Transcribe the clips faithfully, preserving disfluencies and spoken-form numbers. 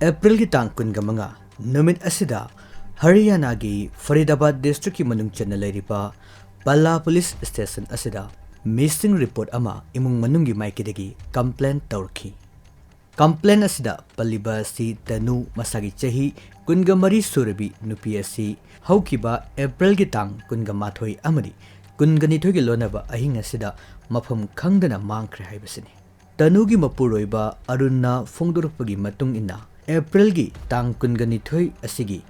ꯑꯦꯄ꯭ꯔꯤꯜꯒꯤ ꯇꯥꯡ ꯀꯨꯟꯒ ꯃꯉꯥ ꯅꯨꯃꯤꯠ ꯑꯁꯤꯗ ꯍꯔꯤꯌꯥꯅꯥꯒꯤ ꯐꯔꯤꯗꯥꯕꯥꯗ ꯗꯤꯁꯇ꯭ꯔꯤꯛꯀꯤ ꯃꯅꯨꯡ ꯆꯟꯅ ꯂꯩꯔꯤꯕ ꯄꯜꯂꯥ ꯄꯨꯂꯤꯁ ꯁ꯭ꯇꯦꯁꯟ ꯑꯁꯤꯗ ꯃꯤꯁꯤꯡ ꯔꯤꯄꯣꯔꯠ ꯑꯃ ꯏꯃꯨꯡ ꯃꯅꯨꯡꯒꯤ ꯃꯥꯏꯀꯩꯗꯒꯤ ꯀꯝꯄ꯭ꯂꯦꯟ ꯇꯧꯔꯛꯈꯤ꯫ ꯀꯝꯄ꯭ꯂꯦꯟ ꯑꯁꯤꯗ ꯄꯜꯂꯤꯕ ꯑꯁꯤ ꯇꯅꯨ, ꯃꯁꯥꯒꯤ ꯆꯍꯤ ꯀꯨꯟꯒ ꯃꯔꯤ ꯁꯨꯔꯕꯤ ꯅꯨꯄꯤ ꯑꯁꯤ ꯍꯧꯈꯤꯕ ꯑꯦꯄ꯭ꯔꯤꯜꯒꯤ ꯇꯥꯡ ꯀꯨꯟꯒ ꯃꯥꯊꯣꯏ ꯑꯃꯗꯤ ꯀꯨꯟꯒ ꯅꯤꯊꯣꯏꯒꯤ ꯂꯣꯟꯅꯕ ꯑꯍꯤꯡ ꯑꯁꯤꯗ ꯃꯐꯝ ꯈꯪꯗꯅ ꯃꯥꯡꯈ꯭ꯔꯦ ꯍꯥꯏꯕꯁꯤꯅꯤ꯫ ꯇꯅꯨꯒꯤ ꯃꯄꯨꯔꯣꯏꯕ ꯑꯔꯨꯟꯅ ꯐꯣꯡꯗꯣꯔꯛꯄꯒꯤ ꯃꯇꯨꯡ ꯏꯟꯅ, ꯑꯦꯄ꯭ꯔꯤꯜꯒꯤ ꯇꯥꯡ ꯀꯨꯟꯒ ꯅꯤꯊꯣꯏ ꯑꯁꯤꯒꯤ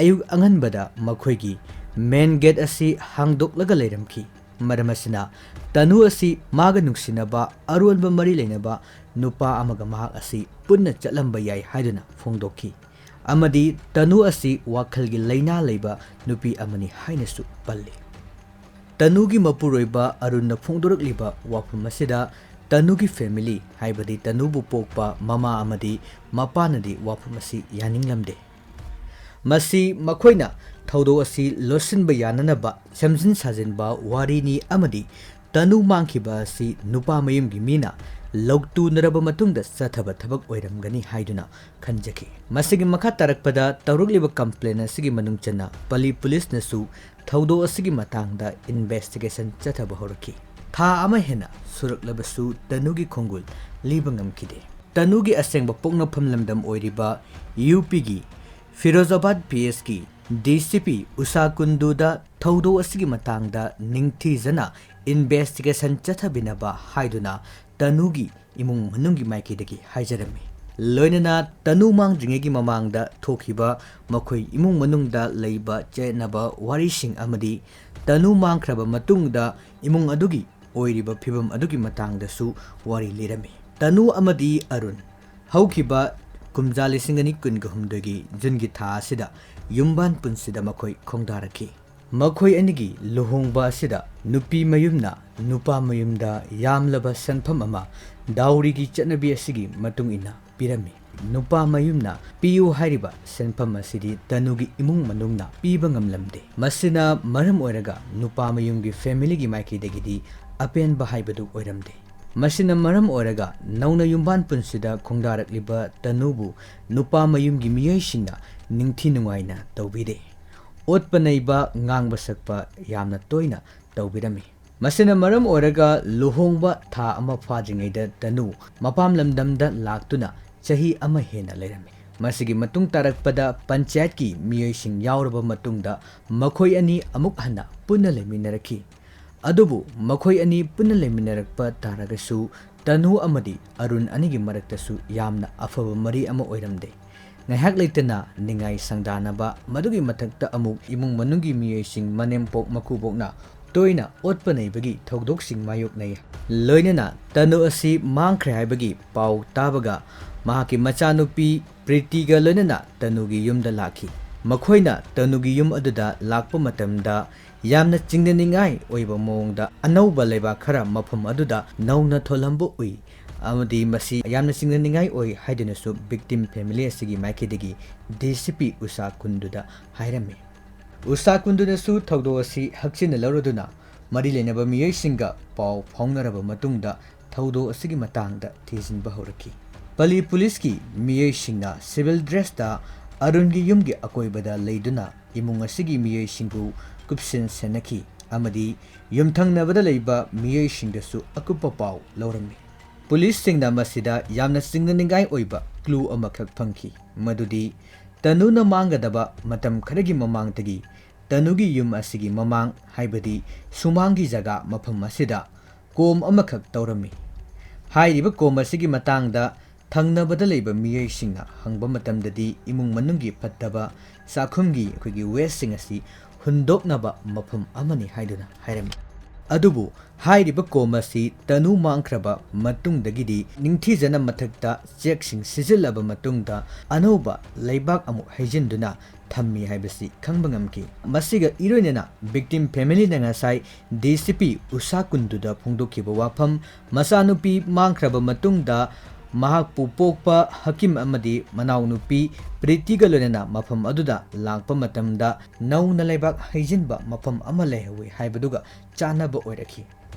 ꯑꯌꯨꯛ ꯑꯉꯟꯕꯗ ꯃꯈꯣꯏꯒꯤ ꯃꯦꯟ ꯒꯦꯠ ꯑꯁꯤ ꯍꯥꯡꯗꯣꯛꯂꯒ ꯂꯩꯔꯝꯈꯤ꯫ ꯃꯔꯝ ꯑꯁꯤꯅ, ꯇꯅꯨ ꯑꯁꯤ ꯃꯥꯒ ꯅꯨꯡꯁꯤꯅꯕ ꯑꯔꯣꯟꯕ ꯃꯔꯤ ꯂꯩꯅꯕ ꯅꯨꯄꯥ ꯑꯃꯒ ꯃꯍꯥꯛ ꯑꯁꯤ ꯄꯨꯟꯅ ꯆꯠꯂꯝꯕ ꯌꯥꯏ ꯍꯥꯏꯗꯨꯅ ꯐꯣꯡꯗꯣꯛꯈꯤ, ꯑꯃꯗꯤ ꯇꯅꯨ ꯑꯁꯤ ꯋꯥꯈꯜꯒꯤ ꯂꯥꯏꯅꯥ ꯂꯩꯕ ꯅꯨꯄꯤ ꯑꯃꯅꯤ ꯍꯥꯏꯅꯁꯨ ꯄꯜꯂꯤ꯫ ꯇꯅꯨꯒꯤ ꯃꯄꯨꯔꯣꯏꯕ ꯑꯔꯨꯟꯅ ꯐꯣꯡꯗꯣꯔꯛꯂꯤꯕ ꯋꯥꯐꯝ ꯑꯁꯤꯗ ꯇꯅꯨꯒꯤ ꯐꯦꯃꯤꯂꯤ, ꯍꯥꯏꯕꯗꯤ ꯇꯅꯨꯕꯨ ꯄꯣꯛꯄ ꯃꯃꯥ ꯑꯃꯗꯤ ꯃꯄꯥꯅꯗꯤ ꯋꯥꯐꯝ ꯑꯁꯤ ꯌꯥꯅꯤꯡꯂꯝꯗꯦ꯫ ꯃꯁꯤ ꯃꯈꯣꯏꯅ ꯊꯧꯗꯣꯛ ꯑꯁꯤ ꯂꯣꯠꯁꯤꯟꯕ ꯌꯥꯅꯅꯕ ꯁꯦꯝꯖꯤꯟ ꯁꯥꯖꯤꯟꯕ ꯋꯥꯔꯤꯅꯤ ꯑꯃꯗꯤ ꯇꯅꯨ ꯃꯥꯡꯈꯤꯕ ꯑꯁꯤ ꯅꯨꯄꯥ ꯃꯌꯨꯝꯒꯤ ꯃꯤꯅ ꯂꯧꯇꯨꯅꯔꯕ ꯃꯇꯨꯡꯗ ꯆꯠꯊꯕ ꯊꯕꯛ ꯑꯣꯏꯔꯝꯒꯅꯤ ꯍꯥꯏꯗꯨꯅ ꯈꯟꯖꯈꯤ꯫ ꯃꯁꯤꯒꯤ ꯃꯈꯥ ꯇꯥꯔꯛꯄꯗ ꯇꯧꯔꯛꯂꯤꯕ ꯀꯝꯄ꯭ꯂꯦꯟ ꯑꯁꯤꯒꯤ ꯃꯅꯨꯡ ꯆꯟꯅ ꯄꯜꯂꯤ ꯄꯨꯂꯤꯁꯅꯁꯨ ꯊꯧꯗꯣꯛ ꯑꯁꯤꯒꯤ ꯃꯇꯥꯡꯗ ꯏꯟꯚꯦꯁꯇꯤꯒꯦꯁꯟ ꯆꯠꯊꯕ ꯍꯧꯔꯛꯈꯤ꯫ ꯊꯥ ꯑꯃ ꯍꯦꯟꯅ ꯁꯨꯔꯛꯂꯕꯁꯨ ꯇꯅꯨꯒꯤ ꯈꯣꯡꯒꯨꯜ ꯂꯤꯕ ꯉꯝꯈꯤꯗꯦ꯫ ꯇꯅꯨꯒꯤ ꯑꯁꯦꯡꯕ ꯄꯣꯛꯅꯐꯝ ꯂꯝꯗꯝ ꯑꯣꯏꯔꯤꯕ ꯌꯨ ꯄꯤꯒꯤ ꯐꯤꯔꯣꯖꯥꯕꯥꯗ ꯄꯤ ꯑꯦꯁꯀꯤ ꯗꯤ ꯁꯤ ꯄꯤ ꯎꯁꯥ ꯀꯨꯟꯗꯨꯗ ꯊꯧꯗꯣꯛ ꯑꯁꯤꯒꯤ ꯃꯇꯥꯡꯗ ꯅꯤꯡꯊꯤꯖꯅ ꯏꯟꯚꯦꯁꯇꯤꯒꯦꯁꯟ ꯆꯠꯊꯕꯤꯅꯕ ꯍꯥꯏꯗꯨꯅ ꯇꯅꯨꯒꯤ ꯏꯃꯨꯡ ꯃꯅꯨꯡꯒꯤ ꯃꯥꯏꯀꯩꯗꯒꯤ ꯍꯥꯏꯖꯔꯝꯃꯤ꯫ ꯂꯣꯏꯅꯅ ꯇꯅꯨ ꯃꯥꯡꯗ꯭ꯔꯤꯉꯩꯒꯤ ꯃꯃꯥꯡꯗ ꯊꯣꯛꯈꯤꯕ ꯃꯈꯣꯏ ꯏꯃꯨꯡ ꯃꯅꯨꯡꯗ ꯂꯩꯕ ꯆꯌꯦꯠꯅꯕ ꯋꯥꯔꯤꯁꯤꯡ ꯑꯃꯗꯤ ꯇꯅꯨ ꯃꯥꯡꯈ꯭ꯔꯕ ꯃꯇꯨꯡꯗ ꯏꯃꯨꯡ ꯑꯗꯨꯒꯤ ꯑꯣꯏꯔꯤꯕ ꯐꯤꯕꯝ ꯑꯗꯨꯒꯤ ꯃꯇꯥꯡꯗꯁꯨ ꯋꯥꯔꯤ ꯂꯤꯔꯝꯃꯤ꯫ ꯇꯅꯨ ꯑꯃꯗꯤ ꯑꯔꯨꯟ ꯍꯧꯈꯤꯕ ꯀꯨꯝꯖꯥ ꯂꯤꯁꯤꯡ ꯑꯅꯤ ꯀꯨꯟꯒ ꯍꯨꯝꯗꯣꯏꯒꯤ ꯖꯨꯟꯒꯤ ꯊꯥ ꯑꯁꯤꯗ ꯌꯨꯝꯕꯥꯟ ꯄꯨꯟꯁꯤꯗ ꯃꯈꯣꯏ ꯈꯣꯡꯗꯥꯔꯛꯈꯤ꯫ ꯃꯈꯣꯏ ꯑꯅꯤꯒꯤ ꯂꯨꯍꯣꯡꯕ ꯑꯁꯤꯗ ꯅꯨꯄꯤ ꯃꯌꯨꯝꯅ ꯅꯨꯄꯥ ꯃꯌꯨꯝꯗ ꯌꯥꯝꯂꯕ ꯁꯦꯟꯐꯝ ꯑꯃ ꯗꯥꯎꯔꯤꯒꯤ ꯆꯠꯅꯕꯤ ꯑꯁꯤꯒꯤ ꯃꯇꯨꯡ ꯏꯟꯅ ꯄꯤꯔꯝꯃꯤ꯫ ꯅꯨꯄꯥ ꯃꯌꯨꯝꯅ ꯄꯤꯌꯨ ꯍꯥꯏꯔꯤꯕ ꯁꯦꯟꯐꯝ ꯑꯁꯤꯗꯤ ꯇꯅꯨꯒꯤ ꯏꯃꯨꯡ ꯃꯅꯨꯡꯅ ꯄꯤꯕ ꯉꯝꯂꯝꯗꯦ꯫ ꯃꯁꯤꯅ ꯃꯔꯝ ꯑꯣꯏꯔꯒ ꯅꯨꯄꯥ ꯃꯌꯨꯝꯒꯤ ꯐꯦꯃꯤꯂꯤꯒꯤ ꯃꯥꯏꯀꯩꯗꯒꯤꯗꯤ ꯑꯄꯦꯟꯕ ꯍꯥꯏꯕꯗꯨ ꯑꯣꯏꯔꯝꯗꯦ꯫ ꯃꯁꯤꯅ ꯃꯔꯝ ꯑꯣꯏꯔꯒ ꯅꯧꯅ ꯌꯨꯝꯕꯥꯟ ꯄꯨꯟꯁꯤꯗ ꯈꯣꯡꯗꯥꯔꯛꯂꯤꯕ ꯇꯅꯨꯕꯨ ꯅꯨꯄꯥ ꯃꯌꯨꯝꯒꯤ ꯃꯤꯑꯣꯏꯁꯤꯡꯅ ꯅꯤꯡꯊꯤ ꯅꯨꯡꯉꯥꯏꯅ ꯇꯧꯕꯤꯗꯦ꯫ ꯑꯣꯠꯄ ꯅꯩꯕ, ꯉꯥꯡꯕ ꯁꯛꯄ ꯌꯥꯝꯅ ꯇꯣꯏꯅ ꯇꯧꯕꯤꯔꯝꯃꯤ꯫ ꯃꯁꯤꯅ ꯃꯔꯝ ꯑꯣꯏꯔꯒ ꯂꯨꯍꯣꯡꯕ ꯊꯥ ꯑꯃ ꯐꯥꯗ꯭ꯔꯤꯉꯩꯗ ꯇꯅꯨ ꯃꯄꯥꯝ ꯂꯝꯗꯝꯗ ꯂꯥꯛꯇꯨꯅ ꯆꯍꯤ ꯑꯃ ꯍꯦꯟꯅ ꯂꯩꯔꯝꯃꯤ꯫ ꯃꯁꯤꯒꯤ ꯃꯇꯨꯡ ꯇꯥꯔꯛꯄꯗ ꯄꯟꯆꯥꯌꯠꯀꯤ ꯃꯤꯑꯣꯏꯁꯤꯡ ꯌꯥꯎꯔꯕ ꯃꯇꯨꯡꯗ ꯃꯈꯣꯏ ꯑꯅꯤ ꯑꯃꯨꯛ ꯍꯟꯅ ꯄꯨꯟꯅ ꯂꯩꯃꯤꯟꯅꯔꯛꯈꯤ꯫ ꯑꯗꯨꯕꯨ ꯃꯈꯣꯏ ꯑꯅꯤ ꯄꯨꯟꯅ ꯂꯩꯃꯤꯟꯅꯔꯛꯄ ꯇꯥꯔꯒꯁꯨ, ꯇꯅꯨ ꯑꯃꯗꯤ ꯑꯔꯨꯟ ꯑꯅꯤꯒꯤ ꯃꯔꯛꯇꯁꯨ ꯌꯥꯝꯅ ꯑꯐꯕ ꯃꯔꯤ ꯑꯃ ꯑꯣꯏꯔꯝꯗꯦ꯫ ꯉꯥꯏꯍꯥꯛ ꯂꯩꯇꯅ ꯅꯤꯡꯉꯥꯏ ꯁꯪꯗꯥꯅꯕ, ꯃꯗꯨꯒꯤ ꯃꯊꯛꯇ ꯑꯃꯨꯛ ꯏꯃꯨꯡ ꯃꯅꯨꯡꯒꯤ ꯃꯤꯑꯣꯏꯁꯤꯡ, ꯃꯅꯦꯝꯄꯣꯛ ꯃꯀꯨꯕꯣꯛꯅ ꯇꯣꯏꯅ ꯑꯣꯠꯄ ꯅꯩꯕꯒꯤ ꯊꯧꯗꯣꯛꯁꯤꯡ ꯃꯥꯌꯣꯛꯅꯩ꯫ ꯂꯣꯏꯅꯅ ꯇꯅꯨ ꯑꯁꯤ ꯃꯥꯡꯈ꯭ꯔꯦ ꯍꯥꯏꯕꯒꯤ ꯄꯥꯎ ꯇꯥꯕꯒ ꯃꯍꯥꯛꯀꯤ ꯃꯆꯥꯅꯨꯄꯤ ꯄ꯭ꯔꯤꯇꯤꯒ ꯂꯣꯏꯅꯅ ꯇꯅꯨꯒꯤ ꯌꯨꯝꯗ ꯂꯥꯛꯈꯤ꯫ ꯃꯈꯣꯏꯅ ꯇꯅꯨꯒꯤ ꯌꯨꯝ ꯑꯗꯨꯗ ꯂꯥꯛꯄ ꯃꯇꯝꯗ ꯌꯥꯝꯅ ꯆꯤꯡꯅꯅꯤꯡꯉꯥꯏ ꯑꯣꯏꯕ ꯃꯑꯣꯡꯗ ꯑꯅꯧꯕ ꯂꯩꯕꯥꯛ ꯈꯔ ꯃꯐꯝ ꯑꯗꯨꯗ ꯅꯧꯅ ꯊꯣꯜꯂꯝꯕ ꯎꯏ, ꯑꯃꯗꯤ ꯃꯁꯤ ꯌꯥꯝꯅ ꯆꯤꯡꯅꯅꯤꯡꯉꯥꯏ ꯑꯣꯏ ꯍꯥꯏꯗꯨꯅꯁꯨ victim family ꯑꯁꯤꯒꯤ ꯃꯥꯏꯀꯩꯗꯒꯤ D C P ꯎꯁꯥ ꯀꯨꯟꯗꯨꯗ ꯍꯥꯏꯔꯝꯃꯤ꯫ ꯎꯁꯥ ꯀꯨꯟꯗꯨꯅꯁꯨ ꯊꯧꯗꯣꯛ ꯑꯁꯤ ꯍꯛꯆꯤꯟꯅ ꯂꯧꯔꯗꯨꯅ ꯃꯔꯤ ꯂꯩꯅꯕ ꯃꯤꯑꯣꯏꯁꯤꯡꯒ ꯄꯥꯎ ꯐꯥꯎꯅꯔꯕ ꯃꯇꯨꯡꯗ ꯊꯧꯗꯣꯛ ꯑꯁꯤꯒꯤ ꯃꯇꯥꯡꯗ ꯊꯤꯖꯤꯟꯕ ꯍꯧꯔꯛꯈꯤ꯫ ꯄꯂꯤ ꯄꯨꯂꯤꯁꯀꯤ ꯃꯤꯑꯣꯏꯁꯤꯡꯅ civil dressꯇ ꯑꯔꯨꯟꯒꯤ ꯌꯨꯝꯒꯤ ꯑꯀꯣꯏꯕꯗ ꯂꯩꯗꯨꯅ ꯏꯃꯨꯡ ꯑꯁꯤꯒꯤ ꯃꯤꯑꯣꯏꯁꯤꯡꯕꯨ ꯀꯨꯞꯁꯦꯟ ꯁꯦꯟꯅꯈꯤ ꯑꯃꯗꯤ ꯌꯨꯝꯊꯪꯅꯕꯗ ꯂꯩꯕ ꯃꯤꯑꯣꯏꯁꯤꯡꯗꯁꯨ ꯑꯀꯨꯞꯄ ꯄꯥꯎ ꯂꯧꯔꯝꯃꯤ꯫ ꯄꯨꯂꯤꯁꯁꯤꯡꯅ ꯃꯁꯤꯗ ꯌꯥꯝꯅ ꯆꯤꯡꯅꯅꯤꯡꯉꯥꯏ ꯑꯣꯏꯕ clue ꯑꯃꯈꯛ ꯐꯪꯈꯤ, ꯃꯗꯨꯗꯤ ꯇꯅꯨꯅ ꯃꯥꯡꯒꯗꯕ ꯃꯇꯝ ꯈꯔꯒꯤ ꯃꯃꯥꯡꯗꯒꯤ ꯇꯅꯨꯒꯤ ꯌꯨꯝ ꯑꯁꯤꯒꯤ ꯃꯃꯥꯡ, ꯍꯥꯏꯕꯗꯤ ꯁꯨꯃꯥꯡꯒꯤ ꯖꯒꯥ ꯃꯐꯝ ꯑꯁꯤꯗ ꯀꯣꯝ ꯑꯃꯈꯛ ꯇꯧꯔꯝꯃꯤ꯫ ꯍꯥꯏꯔꯤꯕ ꯀꯣꯝ ꯑꯁꯤꯒꯤ ꯃꯇꯥꯡꯗ ꯊꯪꯅꯕꯗ ꯂꯩꯕ ꯃꯤꯑꯣꯏꯁꯤꯡꯅ ꯍꯪꯕ ꯃꯇꯝꯗꯗꯤ ꯏꯃꯨꯡ ꯃꯅꯨꯡꯒꯤ ꯐꯠꯇꯕ ꯆꯥꯛꯈꯨꯝꯒꯤ ꯑꯩꯈꯣꯏꯒꯤ wasteꯁꯤꯡ ꯑꯁꯤ ꯍꯨꯟꯗꯣꯛꯅꯕ ꯃꯐꯝ ꯑꯃꯅꯤ ꯍꯥꯏꯗꯨꯅ ꯍꯥꯏꯔꯝꯃꯤ꯫ ꯑꯗꯨꯕꯨ ꯍꯥꯏꯔꯤꯕ ꯀꯣꯝ ꯑꯁꯤ ꯇꯅꯨ ꯃꯥꯡꯈ꯭ꯔꯕ ꯃꯇꯨꯡꯗꯒꯤꯗꯤ ꯅꯤꯡꯊꯤꯖꯅ ꯃꯊꯛꯇ ꯆꯦꯛꯁꯤꯡ ꯁꯤꯖꯤꯜꯂꯕ ꯃꯇꯨꯡꯗ ꯑꯅꯧꯕ ꯂꯩꯕꯥꯛ ꯑꯃꯨꯛ ꯍꯩꯖꯤꯟꯗꯨꯅ ꯊꯝꯃꯤ ꯍꯥꯏꯕꯁꯤ ꯈꯪꯕ ꯉꯝꯈꯤ꯫ ꯃꯁꯤꯒ ꯏꯔꯣꯏꯅꯅ victim familyꯅ ꯉꯁꯥꯏ D C P ꯎꯁꯥ ꯀꯨꯟꯗꯨꯗ ꯐꯣꯡꯗꯣꯛꯈꯤꯕ ꯋꯥꯐꯝ, ꯃꯆꯥꯅꯨꯄꯤ ꯃꯥꯡꯈ꯭ꯔꯕ ꯃꯇꯨꯡꯗ ꯃꯍꯥꯛꯄꯨ ꯄꯣꯛꯄ ꯍꯀꯤꯝ ꯑꯃꯗꯤ ꯃꯅꯥꯎꯅꯨꯄꯤ ꯄ꯭ꯔꯤꯇꯤꯒ ꯂꯣꯏꯅꯅ ꯃꯐꯝ ꯑꯗꯨꯗ ꯂꯥꯛꯄ ꯃꯇꯝꯗ ꯅꯧꯅ ꯂꯩꯕꯥꯛ ꯍꯩꯖꯤꯟꯕ ꯃꯐꯝ ꯑꯃ ꯂꯩꯍꯧꯏ ꯍꯥꯏꯕꯗꯨꯒ ꯆꯥꯟꯅꯕ ꯑꯣꯏꯔꯛꯈꯤ꯫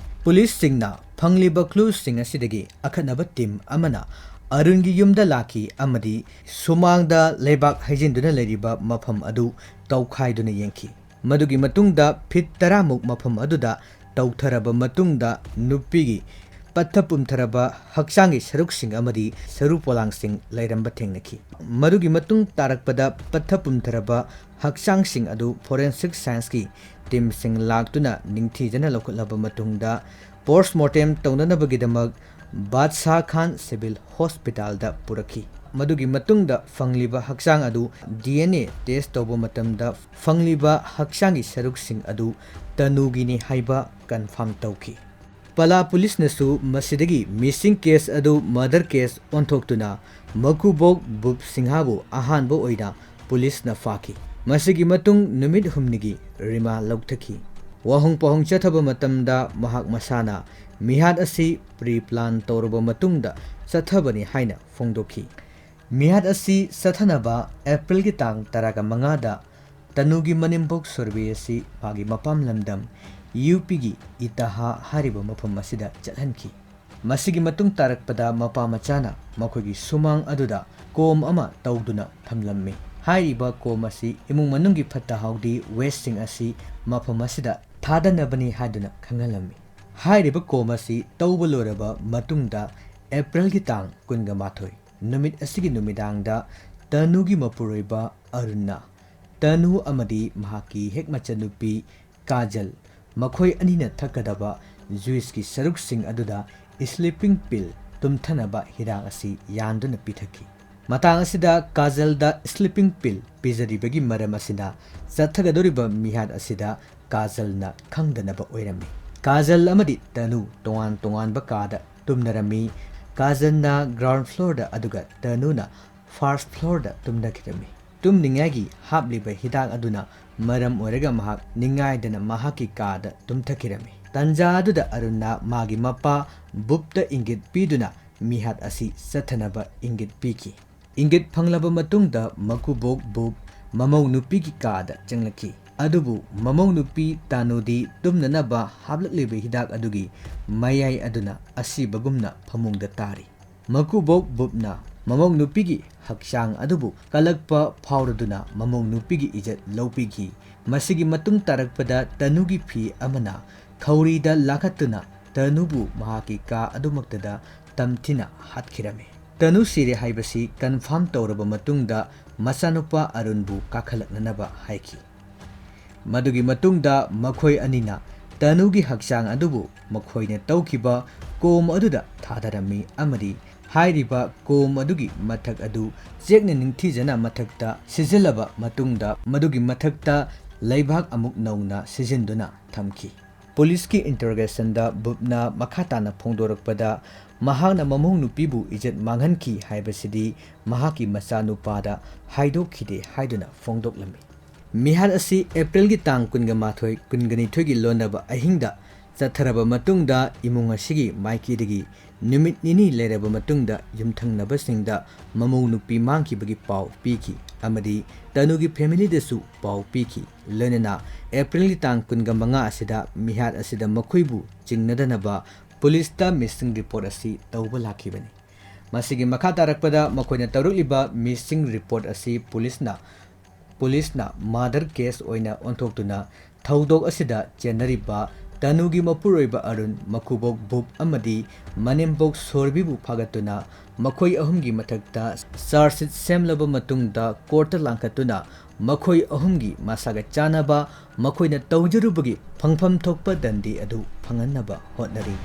ꯄꯨꯂꯤꯁꯁꯤꯡꯅ ꯐꯪꯂꯤꯕ clueꯁꯤꯡ ꯑꯁꯤꯗꯒꯤ ꯑꯈꯟꯅꯕ team ꯑꯃꯅ ꯑꯔꯨꯟꯒꯤ ꯌꯨꯝꯗ ꯂꯥꯛꯈꯤ ꯑꯃꯗꯤ ꯁꯨꯃꯥꯡꯗ ꯂꯩꯕꯥꯛ ꯍꯩꯖꯤꯟꯗꯨꯅ ꯂꯩꯔꯤꯕ ꯃꯐꯝ ꯑꯗꯨ ꯇꯧꯈꯥꯏꯗꯨꯅ ꯌꯦꯡꯈꯤ꯫ ꯃꯗꯨꯒꯤ ꯃꯇꯨꯡꯗ feet ꯇꯔꯥꯃꯨꯛ ꯃꯐꯝ ꯑꯗꯨꯗ ꯇꯧꯊꯔꯕ ꯃꯇꯨꯡꯗ ꯅꯨꯄꯤꯒꯤ ꯄꯠꯊ ꯄꯨꯝꯊꯔꯕ ꯍꯛꯆꯥꯡꯒꯤ ꯁꯔꯨꯛꯁꯤꯡ ꯑꯃꯗꯤ ꯁꯔꯨ ꯄꯣꯂꯥꯡꯁꯤꯡ ꯂꯩꯔꯝꯕ ꯊꯦꯡꯅꯈꯤ꯫ ꯃꯗꯨꯒꯤ ꯃꯇꯨꯡ ꯇꯥꯔꯛꯄꯗ ꯄꯠꯊ ꯄꯨꯝꯊꯔꯕ ꯍꯛꯆꯥꯡꯁꯤꯡ ꯑꯗꯨ forensic scienceꯀꯤ teamꯁꯤꯡ ꯂꯥꯛꯇꯨꯅ ꯅꯤꯡꯊꯤꯖꯅ ꯂꯧꯈꯠꯂꯕ ꯃꯇꯨꯡꯗ post mortem ꯇꯧꯅꯅꯕꯒꯤꯗꯃꯛ ꯕꯥꯗꯁꯥ ꯈꯥꯟ ꯁꯤꯚꯤꯜ ꯍꯣꯁꯄꯤꯇꯥꯜꯗ ꯄꯨꯔꯛꯈꯤ꯫ ꯃꯗꯨꯒꯤ ꯃꯇꯨꯡꯗ ꯐꯪꯂꯤꯕ ꯍꯛꯆꯥꯡ ꯑꯗꯨ DNA test ꯇꯧꯕ ꯃꯇꯝꯗ ꯐꯪꯂꯤꯕ ꯍꯛꯆꯥꯡꯒꯤ ꯁꯔꯨꯛꯁꯤꯡ ꯑꯗꯨ ꯇꯅꯨꯒꯤꯅꯤ ꯍꯥꯏꯕ confirm ꯇꯧꯈꯤ꯫ ꯄꯂꯥ ꯄꯨꯂꯤꯁꯅꯁꯨ ꯃꯁꯤꯗꯒꯤ missing case ꯑꯗꯨ murder case ꯑꯣꯟꯊꯣꯛꯇꯨꯅ ꯃꯀꯨꯕꯣꯛ ꯕꯨꯞ ꯁꯤꯡꯍꯥꯕꯨ ꯑꯍꯥꯟꯕ ꯑꯣꯏꯅ ꯄꯨꯂꯤꯁꯅ ꯐꯥꯈꯤ꯫ ꯃꯁꯤꯒꯤ ꯃꯇꯨꯡ ꯅꯨꯃꯤꯠ ꯍꯨꯝꯅꯤꯒꯤ remand ꯂꯧꯊꯈꯤ꯫ ꯋꯥꯍꯪ ꯄꯥꯎꯍꯪ ꯆꯠꯊꯕ ꯃꯇꯝꯗ ꯃꯍꯥꯛ ꯃꯁꯥꯅ ꯃꯤꯍꯥꯠ ꯑꯁꯤ pre-plan ꯇꯧꯔꯕ ꯃꯇꯨꯡꯗ ꯆꯠꯊꯕꯅꯤ ꯍꯥꯏꯅ ꯐꯣꯡꯗꯣꯛꯈꯤ꯫ ꯃꯤꯍꯥꯠ ꯑꯁꯤ ꯆꯠꯊꯅꯕ ꯑꯦꯄ꯭ꯔꯤꯜꯒꯤ ꯇꯥꯡ ꯇꯔꯥꯃꯉꯥꯗ ꯇꯅꯨꯒꯤ ꯃꯅꯦꯝꯕꯣꯛ ꯁꯣꯔꯕꯤ ꯑꯁꯤ ꯃꯥꯒꯤ ꯃꯄꯥꯝ ꯂꯝꯗꯝ UPꯒꯤ ꯏꯇꯥꯍꯥ ꯍꯥꯏꯔꯤꯕ ꯃꯐꯝ ꯑꯁꯤꯗ ꯆꯠꯍꯟꯈꯤ꯫ ꯃꯁꯤꯒꯤ ꯃꯇꯨꯡ ꯇꯥꯔꯛꯄꯗ ꯃꯄꯥ ꯃꯆꯥꯅ ꯃꯈꯣꯏꯒꯤ ꯁꯨꯃꯥꯡ ꯑꯗꯨꯗ ꯀꯣꯝ ꯑꯃ ꯇꯧꯗꯨꯅ ꯊꯝꯂꯝꯃꯤ꯫ ꯍꯥꯏꯔꯤꯕ ꯀꯣꯝ ꯑꯁꯤ ꯏꯃꯨꯡ ꯃꯅꯨꯡꯒꯤ ꯐꯠꯇ ꯍꯥꯎꯗꯤ wasteꯁꯤꯡ ꯑꯁꯤ ꯃꯐꯝ ꯑꯁꯤꯗ ꯊꯥꯗꯅꯕꯅꯤ ꯍꯥꯏꯗꯨꯅ ꯈꯪꯍꯜꯂꯝꯃꯤ꯫ ꯍꯥꯏꯔꯤꯕ ꯀꯣꯝ ꯑꯁꯤ ꯇꯧꯕ ꯂꯣꯏꯔꯕ ꯃꯇꯨꯡꯗ ꯑꯦꯄ꯭ꯔꯤꯜꯒꯤ ꯇꯥꯡ ꯀꯨꯟꯃꯥꯊꯣꯏ ꯅꯨꯃꯤꯠ ꯑꯁꯤꯒꯤ ꯅꯨꯃꯤꯗꯥꯡꯗ ꯇꯅꯨꯒꯤ ꯃꯄꯨꯔꯣꯏꯕ ꯑꯔꯨꯟꯅ ꯇꯅꯨ ꯑꯃꯗꯤ ꯃꯍꯥꯛꯀꯤ ꯍꯦꯛ ꯃꯆꯟꯅꯨꯄꯤ ꯀꯥꯖꯜ ꯃꯈꯣꯏ ꯑꯅꯤꯅ ꯊꯛꯀꯗꯕ juiceꯀꯤ ꯁꯔꯨꯛꯁꯤꯡ ꯑꯗꯨꯗ sleeping pill ꯇꯨꯝꯊꯅꯕ ꯍꯤꯗꯥꯛ ꯑꯁꯤ ꯌꯥꯟꯗꯨꯅ ꯄꯤꯊꯛꯈꯤ꯫ ꯃꯇꯥꯡ ꯑꯁꯤꯗ ꯀꯥꯖꯜꯗ sleeping pill ꯄꯤꯖꯔꯤꯕꯒꯤ ꯃꯔꯝ ꯑꯁꯤꯅ ꯆꯠꯊꯒꯗꯧꯔꯤꯕ ꯃꯤꯍꯥꯠ ꯑꯁꯤꯗ ꯀꯥꯖꯜꯅ ꯈꯪꯗꯅꯕ ꯑꯣꯏꯔꯝꯃꯤ꯫ ꯀꯥꯖꯜ ꯑꯃꯗꯤ ꯇꯅꯨ ꯇꯣꯉꯥꯟ ꯇꯣꯉꯥꯟꯕ ꯀꯥꯗ ꯇꯨꯝꯅꯔꯝꯃꯤ꯫ ꯀꯥꯖꯜꯅ ground floorꯗ ꯑꯗꯨꯒ ꯇꯅꯨꯅ first floorꯗ ꯇꯨꯝꯅꯈꯤꯔꯝꯃꯤ꯫ ꯇꯨꯝꯅꯤꯡꯉꯥꯏꯒꯤ ꯍꯥꯞꯂꯤꯕ ꯍꯤꯗꯥꯛ ꯑꯗꯨꯅ ꯃꯔꯝ ꯑꯣꯏꯔꯒ ꯃꯍꯥꯛ ꯅꯤꯡꯉꯥꯏꯗꯅ ꯃꯍꯥꯛꯀꯤ ꯀꯥꯗ ꯇꯨꯝꯊꯈꯤꯔꯝꯃꯤ꯫ ꯇꯟꯖꯥ ꯑꯗꯨꯗ ꯑꯔꯨꯟꯅ ꯃꯥꯒꯤ ꯃꯄꯥ ꯕꯨꯞꯇ ꯏꯪꯒꯤꯠ ꯄꯤꯗꯨꯅ ꯃꯤꯍꯥꯠ ꯑꯁꯤ ꯆꯠꯊꯅꯕ ꯏꯪꯒꯤꯠ ꯄꯤꯈꯤ꯫ ꯏꯪꯒꯤꯠ ꯐꯪꯂꯕ ꯃꯇꯨꯡꯗ ꯃꯀꯨꯕꯣꯛ ꯕꯨꯞ ꯃꯃꯧ ꯅꯨꯄꯤꯒꯤ ꯀꯥꯗ ꯆꯪꯂꯛꯈꯤ꯫ ꯑꯗꯨꯕꯨ ꯃꯃꯧ ꯅꯨꯄꯤ ꯇꯥꯅꯨꯗꯤ ꯇꯨꯝꯅꯅꯕ ꯍꯥꯞꯂꯛꯂꯤꯕ ꯍꯤꯗꯥꯛ ꯑꯗꯨꯒꯤ ꯃꯌꯥꯏ ꯑꯗꯨꯅ ꯑꯁꯤꯕꯒꯨꯝꯅ ꯐꯃꯨꯡꯗ ꯇꯥꯔꯤ꯫ ꯃꯀꯨꯕꯣꯛ ꯕꯨꯞꯅ ꯃꯃꯧ ꯅꯨꯄꯤꯒꯤ ꯍꯛꯆꯥꯡ ꯑꯗꯨꯕꯨ ꯀꯜꯂꯛꯄ ꯐꯥꯎꯔꯗꯨꯅ ꯃꯃꯧ ꯅꯨꯄꯤꯒꯤ ꯏꯖꯠ ꯂꯧꯕꯤꯈꯤ꯫ ꯃꯁꯤꯒꯤ ꯃꯇꯨꯡ ꯇꯥꯔꯛꯄꯗ ꯇꯅꯨꯒꯤ ꯐꯤ ꯑꯃꯅ ꯈꯧꯔꯤꯗ ꯂꯥꯈꯠꯇꯨꯅ ꯇꯅꯨꯕꯨ ꯃꯍꯥꯛꯀꯤ ꯀꯥ ꯑꯗꯨꯃꯛꯇꯗ ꯇꯝꯊꯤꯅ ꯍꯥꯠꯈꯤꯔꯝꯃꯤ꯫ ꯇꯅꯨ ꯁꯤꯔꯦ ꯍꯥꯏꯕꯁꯤ ꯀꯟꯐꯥꯔꯝ ꯇꯧꯔꯕ ꯃꯇꯨꯡꯗ ꯃꯆꯥꯅꯨꯄꯥ ꯑꯔꯨꯟꯕꯨ ꯀꯥꯈꯠꯂꯛꯅꯅꯕ ꯍꯥꯏꯈꯤ꯫ ꯃꯗꯨꯒꯤ ꯃꯇꯨꯡꯗ ꯃꯈꯣꯏ ꯑꯅꯤꯅ ꯇꯅꯨꯒꯤ ꯍꯛꯆꯥꯡ ꯑꯗꯨꯕꯨ ꯃꯈꯣꯏꯅ ꯇꯧꯈꯤꯕ ꯀꯣꯝ ꯑꯗꯨꯗ ꯊꯥꯗꯔꯝꯃꯤ ꯑꯃꯗꯤ ꯍꯥꯏꯔꯤꯕ ꯀꯣꯝ ꯑꯗꯨꯒꯤ ꯃꯊꯛ ꯑꯗꯨ ꯆꯦꯛꯅ ꯅꯤꯡꯊꯤꯖꯅ ꯃꯊꯛꯇ ꯁꯤꯖꯤꯜꯂꯕ ꯃꯇꯨꯡꯗ ꯃꯗꯨꯒꯤ ꯃꯊꯛꯇ ꯂꯩꯕꯥꯛ ꯑꯃꯨꯛ ꯅꯧꯅ ꯁꯤꯖꯤꯟꯗꯨꯅ ꯊꯝꯈꯤ꯫ ꯄꯨꯂꯤꯁꯀꯤ ꯏꯟꯇꯔꯣꯒꯦꯁꯟꯗ ꯕꯨꯞꯅ ꯃꯈꯥ ꯇꯥꯅ ꯐꯣꯡꯗꯣꯔꯛꯄꯗ, ꯃꯍꯥꯛꯅ ꯃꯃꯧ ꯅꯨꯄꯤꯕꯨ ꯏꯖꯠ ꯃꯥꯡꯍꯟꯈꯤ ꯍꯥꯏꯕꯁꯤꯗꯤ ꯃꯍꯥꯛꯀꯤ ꯃꯆꯥꯅꯨꯄꯥꯗ ꯍꯥꯏꯗꯣꯛꯈꯤꯗꯦ ꯍꯥꯏꯗꯨꯅ ꯐꯣꯡꯗꯣꯛꯂꯝꯃꯤ꯫ ꯃꯤꯍꯥꯠ ꯑꯁꯤ ꯑꯦꯄ꯭ꯔꯤꯜꯒꯤ ꯇꯥꯡ ꯀꯨꯟꯒ ꯃꯥꯊꯣꯏ, ꯀꯨꯟꯒ ꯅꯤꯊꯣꯏꯒꯤ ꯂꯣꯟꯅꯕ ꯑꯍꯤꯡꯗ ꯆꯠꯊꯔꯕ ꯃꯇꯨꯡꯗ, ꯏꯃꯨꯡ ꯑꯁꯤꯒꯤ ꯃꯥꯏꯀꯩꯗꯒꯤ ꯅꯨꯃꯤꯠ ꯅꯤꯅꯤ ꯂꯩꯔꯕ ꯃꯇꯨꯡꯗ ꯌꯨꯝꯊꯪꯅꯕꯁꯤꯡꯗ ꯃꯃꯧ ꯅꯨꯄꯤ ꯃꯥꯡꯈꯤꯕꯒꯤ ꯄꯥꯎ ꯄꯤꯈꯤ ꯑꯃꯗꯤ ꯇꯅꯨꯒꯤ ꯐꯦꯃꯤꯂꯤꯗꯁꯨ ꯄꯥꯎ ꯄꯤꯈꯤ꯫ ꯂꯣꯏꯅꯅ ꯑꯦꯄ꯭ꯔꯤꯜꯒꯤ ꯇꯥꯡ ꯀꯨꯟꯒ ꯃꯉꯥ ꯑꯁꯤꯗ ꯃꯤꯍꯥꯠ ꯑꯁꯤꯗ ꯃꯈꯣꯏꯕꯨ ꯆꯤꯡꯅꯗꯅꯕ ꯄꯨꯂꯤꯁꯇ ꯃꯤꯁꯤꯡ ꯔꯤꯄꯣꯔꯠ ꯑꯁꯤ ꯇꯧꯕ ꯂꯥꯛꯈꯤꯕꯅꯤ꯫ ꯃꯁꯤꯒꯤ ꯃꯈꯥ ꯇꯥꯔꯛꯄꯗ ꯃꯈꯣꯏꯅ ꯇꯧꯔꯛꯂꯤꯕ ꯃꯤꯁꯤꯡ ꯔꯤꯄꯣꯔꯠ ꯑꯁꯤ ꯄꯨꯂꯤꯁꯅ, ꯄꯨꯂꯤꯁꯅ ꯃꯥꯔꯗꯔ ꯀꯦꯁ ꯑꯣꯏꯅ ꯑꯣꯟꯊꯣꯛꯇꯨꯅ ꯊꯧꯗꯣꯛ ꯑꯁꯤꯗ ꯆꯦꯟꯅꯔꯤꯕ ꯇꯅꯨꯒꯤ ꯃꯄꯨꯔꯣꯏꯕ ꯑꯔꯨꯟ, ꯃꯀꯨꯕꯣꯛ ꯕꯨꯞ ꯑꯃꯗꯤ ꯃꯅꯦꯝꯕꯣꯛ ꯁꯣꯔꯕꯤꯕꯨ ꯐꯥꯒꯠꯇꯨꯅ ꯃꯈꯣꯏ ꯑꯍꯨꯝꯒꯤ ꯃꯊꯛꯇ ꯆꯥꯔꯖꯁꯤꯠ ꯁꯦꯝꯂꯕ ꯃꯇꯨꯡꯗ ꯀꯣꯔꯠꯇ ꯂꯥꯡꯈꯠꯇꯨꯅ ꯃꯈꯣꯏ ꯑꯍꯨꯝꯒꯤ ꯃꯁꯥꯒ ꯆꯥꯟꯅꯕ ꯃꯈꯣꯏꯅ ꯇꯧꯖꯔꯨꯕꯒꯤ ꯐꯪꯐꯝ ꯊꯣꯛꯄ ꯗꯟꯗꯤ ꯑꯗꯨ ꯐꯪꯍꯟꯅꯕ ꯍꯣꯠꯅꯔꯤ꯫